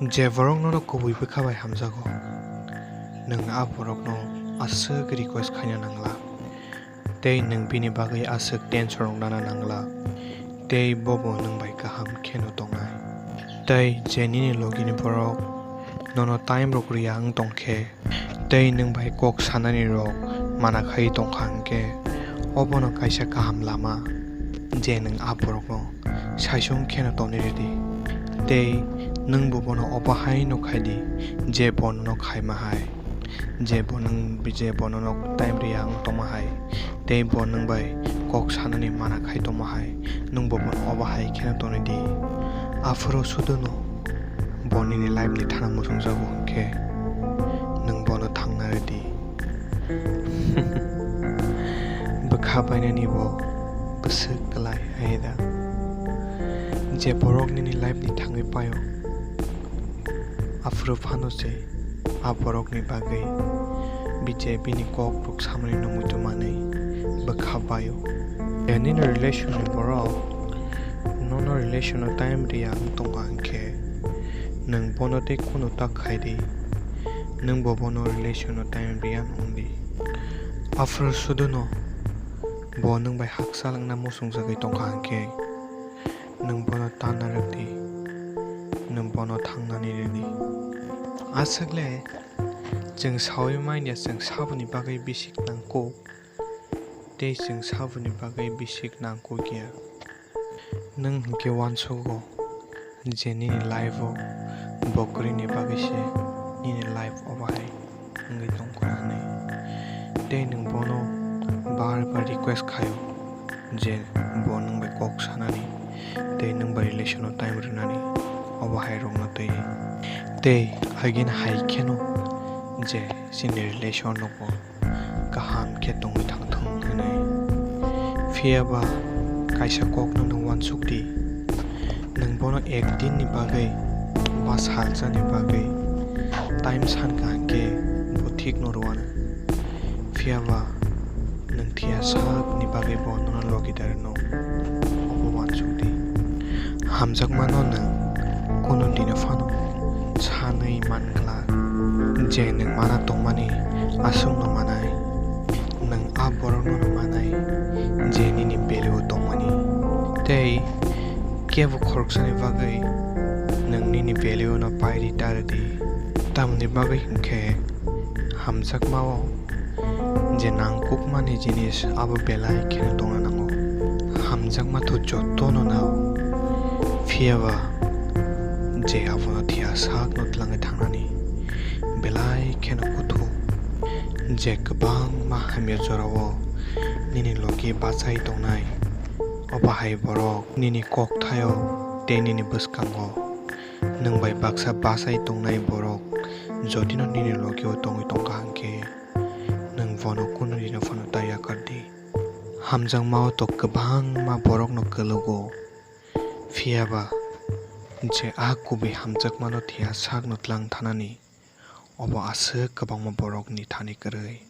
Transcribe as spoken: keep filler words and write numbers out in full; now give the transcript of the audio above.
Je borok nono kubui bwkha bai hamjago, nwng a borokno aswk request khaina nangla, tei nwng bini bagwi aswk tension rok nana nangla, tei bobo nwng bai kaham kheno tongnai. Tei je nini logini borok nono time rok rwya wng tong khe, tei nwng bai kok sanani rok mana khai tongkha hwnkhe, obono kaisa kaham lama, je nwng a borokno saichung kheno tongwi rwdi, tei nwng bo bono obo hai no khaidi, je bo nono khaima hai, je bo nwng, je bo nono time rwya wng tongma hai, tei bo nwng bai kok sanani mana khai tongma hai, nwng bo bono obo hai kheno tongwi di. Aphuru suduno bo nini life ni thana muchungjago hwnkhe, nwng bono thangna rwdi. Bwkha bainani bo bwswk kwlai hai da. Je borok nini life ni thangwi paio, aphuru phano se a borokni bagwi bije bini kok rok samani no muitu manwi bwkha baio. Je nini relation ni borok nono relation o time rwya wng tongkha hwnkhe, nwng bono tei kunu ta khaidi, nwng bo bono relation o time rwya wngdi. Aphuru suduno bo nwng bai hakchal wngna muchungjagwi tongkha hwnkhe, nwng bono tanna rwdi, nwng bono thangnani rwdi. Aswk le chwng saui manya chwng saboni bagwi bisik nangkuk, tei chwng saboni bagwi bisik nangkukya. Nwng hwnkhe uansugo je nini life o bo kwrwini bagwi se nini life obo hai wngwi tongkha hwnwi. Tei nwng bono bar bar request khaio je bo nwng bai kok sanani tei nwng bai relation o time rwnani, obo hai rokno twi. Tei again hai kheno je chini relation rok bo kaham khe tongwi thangthung hwnwi. Phiya ba kaisa kokno nwng uansuk di, nwng bono ek din ni bagwi ba salsa ni bagwi time san kaham khe bo thik no rwano. Phiya ba nwng thiya sak ni bagwi bo nono logi da rwno, obo uansuk di. Hamjakmano nwng kunu dino phano sanwi man glak je nwng mana tongmani aswkno manai, nwng a borokno manai je nini value o tongmani, tei kebo khoroksani bagwi nwng nini value no pairi ta rwdi. Tamoni bagwi hwnkhe hamjakmao je nangkukmani jinis abo belai kheno tongna nango. Hamjakma tho jotono nao, phiya ba je abono thiya sakno twlangwi thangnani belai kheno kuthu. Je kwbangma hamya jorao nini logi bachai tongnai, obo hai borok nini kokthaio tei nini bwskango nwng bai baksa bachai tongnai borok jotino nini logi o tongwi tongkha hwnkhe, nwng bono kunu dino phano ta yakar di. Hamjakmao to kwbangma borokno kwlwgo, phiya ba je a kubui hamjakmano thiya sakno tlang thanani, obo aswk kwbangma borokni thani kwrwi.